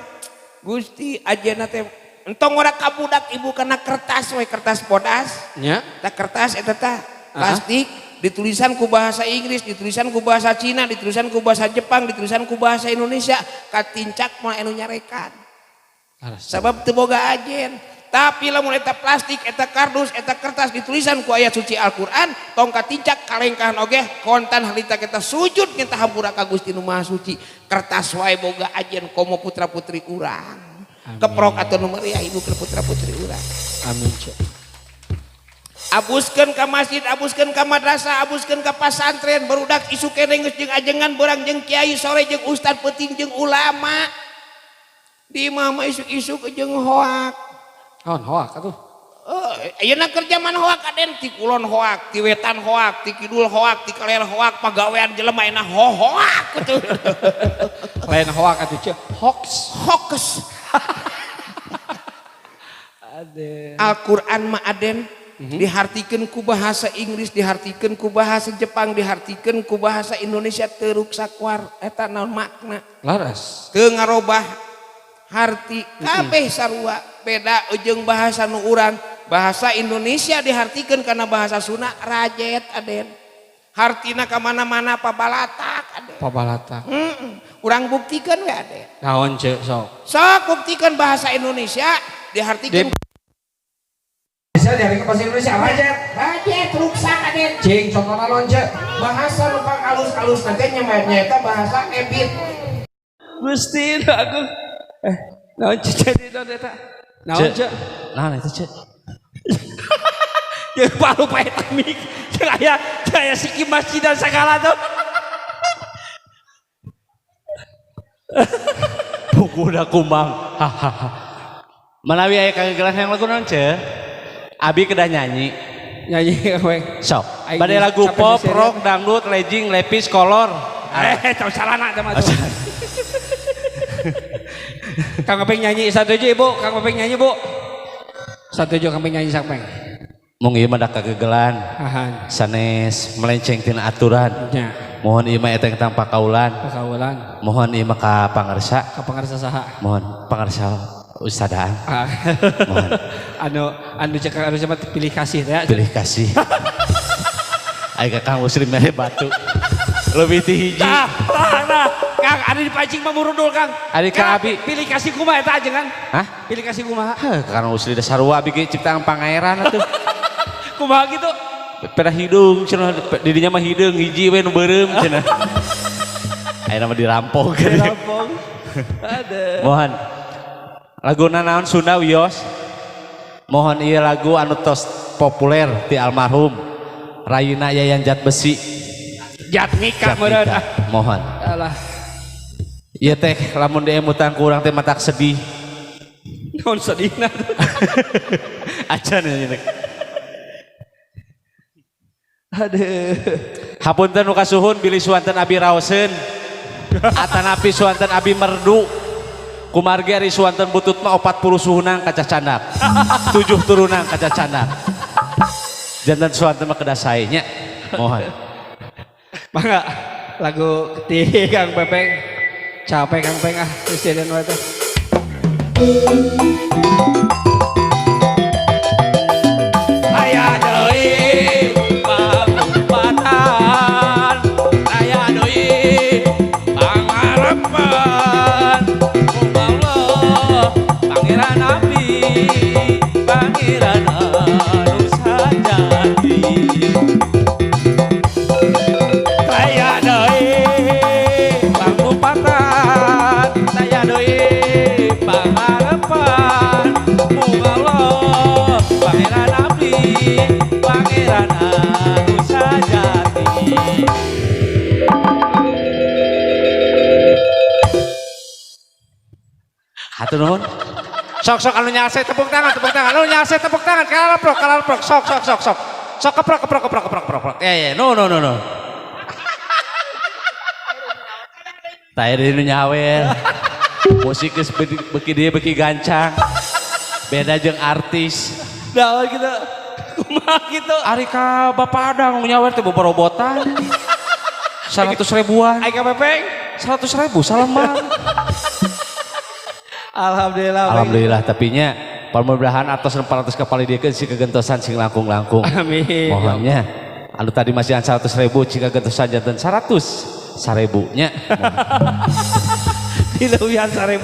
Gusti ajenna teh entong ora ka budak, Ibu, kana kertas we, kertas bodas. Nya. Tah, kertas eta tah plastik ditulisan ku bahasa Inggris, ditulisan ku bahasa Cina, ditulisan ku bahasa Jepang, ditulisan ku bahasa Indonesia, katincak mah anu nyarekan. Laras. Sabab teu boga ajen. Tapi lamun eta plastik, eta kardus, eta kertas ditulisan ku ayat suci Al-Qur'an, tong katincak kalengkahan oge kontan harita kita sujud minta hampura ka Gusti Nu Maha Suci. Kertas wae boga ajen, komo putra-putri urang. Keprok atau nu meriah, Ibu, ke putra-putri urang. Amin, Cek. Abuskeun ka masjid, abuskeun ka madrasah, abuskeun ka pasantren, barudak isuk keneh geus jeung ajengan, beurang jeung kiai, sore jeung ustad, peuting jeung ulama. Di imah mah isuk-isuk jeung hoak. Naon hoak atuh? Oh, ayeuna keur zaman hoak, Aden, ti kulon hoak, ti wetan hoak, ti kidul hoak, ti kaler hoak, pagawean jelema ayeuna hoak gitu. Lain hoak atuh, Cek. Hoax. Hoax. Ade. Al-Qur'an mah, Aden, dihartikeun ku bahasa Inggris, dihartikeun ku bahasa Jepang, dihartikeun ku bahasa Indonesia, teu ruksak war eta naon makna. Laras. Teu ngarobah harti, kabeh sarua. Beda jeung bahasa nu urang, bahasa Indonesia dihartikeun kana bahasa Sunda rajet, Aden. Hartina ka mana-mana pabalatak, Aden. Pabalata. Urang buktikeun we, Aden. Naon, Cek, sok? Sok buktikan bahasa Indonesia dihartikeun Bisa dihartikeun bahasa Indonesia rajet. Rajet ruksak, Aden. Cing contohna naon, Cek? Bahasa nu alus-alus nanti nyaeta bahasa ebit. Gusti aku. Eh, naon, Cek, jadi naon eta? Naon, Cek? Naon eta, Cek? Jeung palu pae tamik. Jeung aya siki masjid dan segala tuh. Buku kumang. Hahaha. Manawi aya kagegelan yang lagu naon, Cek? Abi kedah nyanyi. Nyanyi we. Sok. Aing Bade lagu capek pop, seserian. rock, dangdut, legging, lepis, kolor. Eh, tau salana eta mah tuh. Kang Peng nyanyi satu aja, Ibu, Kang Peng nyanyi, Bu. Satu aja Kang Peng nyanyi sang Peng. Mung ieu mah da kagegelan. Ahan. Sanes melenceng tina aturan. Nya, Mohon ieu mah eta tentang pakaulan. pakaulan. Mohon ieu mah ka pangarsa. Ka pangarsa saha? Mohon pangarsa ustadaan. Ah. Mohon. Anu anu cek anu sama pilih kasih teh. Pilih kasih. Ayo ka Kang Muslim mere batu. Lebih ti hiji. Tah, tah, tah. Kang, ada dipancing mah murundul, Kang. Ari ka Kang, abi. Pilih kasih kumaha eta ajengan? Hah? Pilih kasih kumaha? Heh, Kang Muslim da sarua abi ge ciptaan pangeran atuh. Kumaha gitu? Peda hidung cenah, didinya mah hideung hiji we nu beureum cenah. Ayeuna mah dirampok. Dirampok. Ada. Mohon. Laguna naon Sunda wios? Mohon ieu lagu anu tos populer ti almarhum Rayina Yayan Jat Besi. Jatmika meureun. Jatmika. Mohon. Alah. Ieu teh lamun diemutan ku urang teh matak sedih. Naon sedihna? Acan ini. Aduh. Hapunten nu kasuhun bilih suanten abi raoseun. Atanapi suanten abi merdu. Kumargi ari suanten butut mah 40 suhunang kaca candak. 7 turunan kaca candak. Janten suanten mah kedah sae nya. Mohon. Mangga lagu ti Kang Pepeng. Capek Kang Peng ah presiden wae teh. Aya deui pangumpatan, aya deui pangarepan. Allah Pangeran Abdi, Pangeran anu sajati. Aya deui pangumpatan, aya deui pangarepan. Allah Pangeran Abdi, Pangeran anu sajati. Hatur nuhun. Sok sok anu nyalse tepuk tangan, tepuk tangan. Anu nyalse tepuk tangan, kalalprok, sok sok sok sok. Sok keprok keprok keprok keprok keprok. Ya ya, no no no no. Tah nu nyawer. Musik geus beuki dieu beuki gancang. Beda jeung artis. Daun gitu. Kumaha gitu. Ari ka Bapak Adang nyawer teh boborobotan. 100 ribuan. Ai Kang Pepeng. 100 ribu salembar. Alhamdulillah. Alhamdulillah tapinya mudah-mudahan atas 400 kepala dia si kegentosan sing langkung-langkung. Amin. Mohonnya. Anu tadi masih 100 ribu jika gentosan janten 100 sarebunya. Dileuwihan 1000.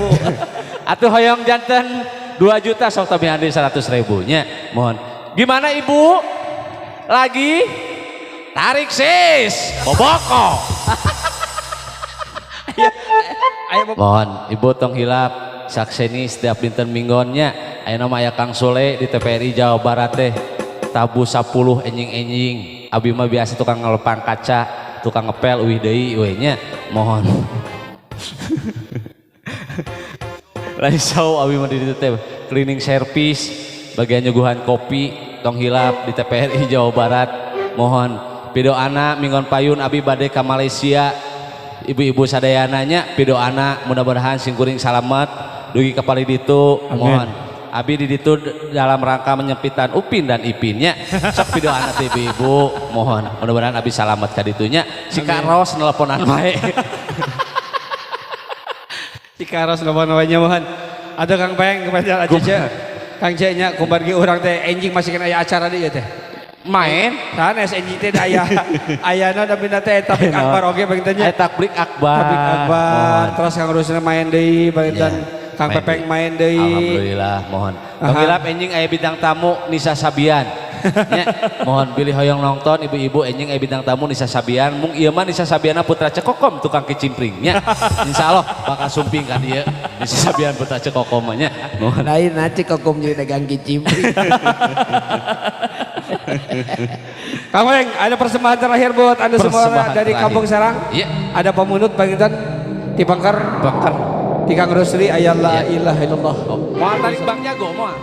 Atuh hoyong janten 2 juta sok tambahan deui 100 ribunya. Mohon. Gimana Ibu? Lagi? Tarik sis. Boboko. Ayo Mohon Ibu tong hilap sakseni setiap dinten minggonnya. Ayeuna mah aya Kang Sule di TPRI Jawa Barat teh tabu 10 enjing-enjing. Abi mah biasa tukang ngelepang kaca, tukang ngepel uih deui we nya. Mohon. Lain sau abi mah di ditu teh cleaning service bagian nyuguhan kopi tong hilap di TPRI Jawa Barat. Mohon pidoana minggon payun abi bade ka Malaysia. Ibu-ibu sadayananya pidoana mudah-mudahan singkuring salamet dugi ka palih ditu. Mohon abi di ditu dalam rangka menyempitan Upin dan Ipinnya. Sok pidoana teh ibu-ibu, mohon mudah-mudahan abi salamet ka ditunya. Si Kak Ros nelponan wae. Si Kak Ros nelponan wae nya mohon. Atuh Kang Peng kepada Acece. Kang C nya kumargi urang teh enjing masih kena aya acara deui teh. Main sanes enjing teh aya ayana tapi teh tablik akbar oge panginten nya. Aya tablik akbar. Tablik akbar. Terus Kang Rusna main deui panginten. Kang Pepeng main deui. Alhamdulillah mohon. Tong hilap enjing aya bintang tamu Nisa Sabian. Nya mohon bilih hoyong nonton ibu-ibu enjing aya bintang tamu Nisa Sabian. Mung ieu mah Nisa Sabiana putra Cekokom tukang kicimpring nya. Insyaallah bakal sumping ka dieu Nisa Sabian putra Cekokom mah nya. Mohon. Lain na Cekokom jadi dagang kicimpring. Kang Weng, ada persembahan terakhir buat Anda semua dari terakhir. Kampung Serang. Iya. Ada pemunut panginten ti Bangker. Bangker. Ti Kang Rusli aya la ilaha illallah. Moal tarik Bang Jago moal.